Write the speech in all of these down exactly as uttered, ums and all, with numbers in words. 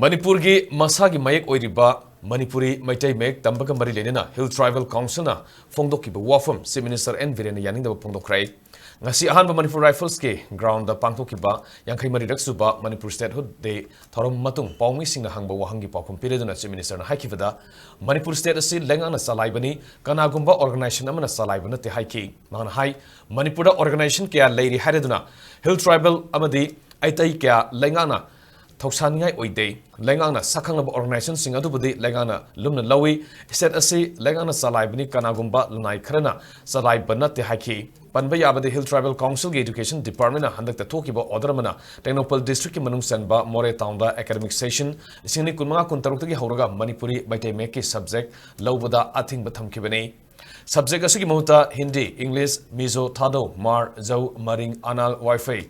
ꯃꯅꯤꯄꯨꯔꯒꯤ ꯃꯁꯥꯒꯤ ꯃꯌꯦꯛ ꯑꯣꯏꯔꯤꯕ ꯃꯅꯤꯄꯨꯔꯤ ꯃꯩꯇꯩ ꯃꯌꯦꯛ ꯇꯝꯕꯒ ꯃꯔꯤ ꯂꯩꯅꯅ Hill Tribal Councilꯅ ꯐꯣꯡꯗꯣꯛꯈꯤꯕ ꯋꯥꯐꯝ Chief Minister N ꯕꯤꯔꯦꯟꯅ ꯌꯥꯅꯤꯡꯗꯕ ꯐꯣꯡꯗꯣꯛꯈ꯭ꯔꯦ꯫ ꯉꯁꯤ ꯑꯍꯥꯟꯕ ꯃꯅꯤꯄꯨꯔ Riflesꯀꯤ groundꯗ ꯄꯥꯡꯊꯣꯛꯈꯤꯕ ꯌꯥꯡꯈꯩ ꯃꯔꯤꯔꯛ ꯁꯨꯕ ꯃꯅꯤꯄꯨꯔ Statehood Day ꯊꯧꯔꯝ ꯃꯇꯨꯡ ꯄꯥꯎꯃꯤꯁꯤꯡꯅ ꯍꯪꯕ ꯋꯥꯍꯪꯒꯤ ꯄꯥꯎꯈꯨꯝ ꯄꯤꯔꯗꯨꯅ Chief Ministerꯅ ꯍꯥꯏꯈꯤꯕꯗ, ꯃꯅꯤꯄꯨꯔ state ꯑꯁꯤ ꯂꯩꯉꯥꯛꯅ ꯆꯂꯥꯏꯕꯅꯤ, ꯀꯅꯥꯒꯨꯝꯕ organization ꯑꯃꯅ ꯆꯂꯥꯏꯕ ꯅꯠꯇꯦ ꯍꯥꯏꯈꯤ꯫ ꯃꯍꯥꯛꯅ ꯍꯥꯏ, ꯃꯅꯤꯄꯨꯔꯗ organization ꯀꯌꯥ ꯂꯩꯔꯤ ꯍꯥꯏꯔꯗꯨꯅ Hill Tribal ꯑꯃꯗꯤ ꯑꯇꯩ ꯀꯌꯥ ꯂꯩꯉꯥꯛꯅ ꯊꯧꯁꯥꯅꯤꯡꯉꯥꯏ ꯑꯣꯏꯗꯦ꯫ ꯂꯩꯉꯥꯛꯅ ꯁꯛꯈꯪꯂꯕ organizationꯁꯤꯡ ꯑꯗꯨꯕꯨꯗꯤ ꯂꯩꯉꯥꯛꯅ ꯂꯨꯝꯅ ꯂꯧꯏ꯫ State ꯑꯁꯤ ꯂꯩꯉꯥꯛꯅ ꯆꯂꯥꯏꯕꯅꯤ, ꯀꯅꯥꯒꯨꯝꯕ ꯂꯅꯥꯏ ꯈꯔꯅ ꯆꯂꯥꯏꯕ ꯅꯠꯇꯦ ꯍꯥꯏꯈꯤ꯫ ꯄꯟꯕ ꯌꯥꯕꯗꯤ Hill Tribal Councilꯒꯤ Education Departmentꯅ ꯍꯟꯗꯛꯇ ꯊꯣꯛꯈꯤꯕ order ꯑꯃꯅ ꯇꯦꯡꯅꯧꯄꯜ districtꯀꯤ ꯃꯅꯨꯡ ꯆꯟꯕ ꯃꯣꯔꯦ townꯗ academic session ꯂꯤꯁꯤꯡ ꯑꯅꯤ ꯀꯨꯟꯃꯉꯥ ꯀꯨꯟꯇꯔꯨꯛꯇꯒꯤ ꯍꯧꯔꯒ ꯃꯅꯤꯄꯨꯔꯤ ꯃꯩꯇꯩ ꯃꯌꯦꯛꯀꯤ subject ꯂꯧꯕꯗ ꯑꯊꯤꯡꯕ ꯊꯝꯈꯤꯕꯅꯤ꯫ Subject ꯑꯁꯤꯒꯤ ꯃꯍꯨꯠꯇ ꯍꯤꯟꯗꯤ, ꯏꯪꯂꯤꯁ, ꯃꯤꯖꯣ, ꯊꯥꯗꯧ, ꯃꯥꯔ, ꯖꯧ, ꯃꯔꯤꯡ, ꯑꯅꯥꯜ, ꯋꯥꯏꯐꯩ,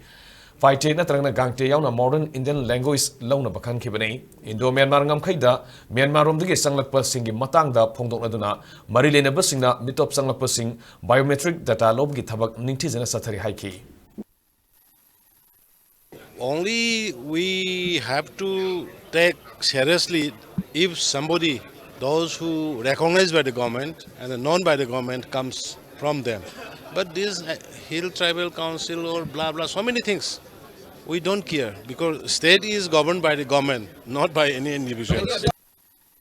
ꯐꯥꯏꯇꯦ ꯅꯠꯇ꯭ꯔꯒꯅ ꯒꯥꯡꯇꯦ ꯌꯥꯎꯅ modern Indian language ꯂꯧꯅꯕ ꯈꯟꯈꯤꯕꯅꯤ꯫ Indo Myanmar ꯉꯝꯈꯩꯗ ꯃ꯭ꯌꯥꯟꯃꯥꯔꯔꯣꯝꯗꯒꯤ ꯆꯪꯂꯛꯄꯁꯤꯡꯒꯤ ꯃꯇꯥꯡꯗ ꯐꯣꯡꯗꯣꯛꯅꯗꯨꯅ ꯃꯔꯤ ꯂꯩꯅꯕꯁꯤꯡꯅ ꯃꯤꯇꯣꯞ ꯆꯪꯂꯛꯄꯁꯤꯡ biometric data ꯂꯧꯕꯒꯤ ꯊꯕꯛ ꯅꯤꯡꯊꯤꯖꯅ ꯆꯠꯊꯔꯤ ꯍꯥꯏꯈꯤ꯫ Only we have to take seriously if somebody, those who recognized by the government and known by the government, comes from them. But this, uh, Hill Tribal Council or blah blah, so many things, we don't care, because state is governed by the government, not by any individuals.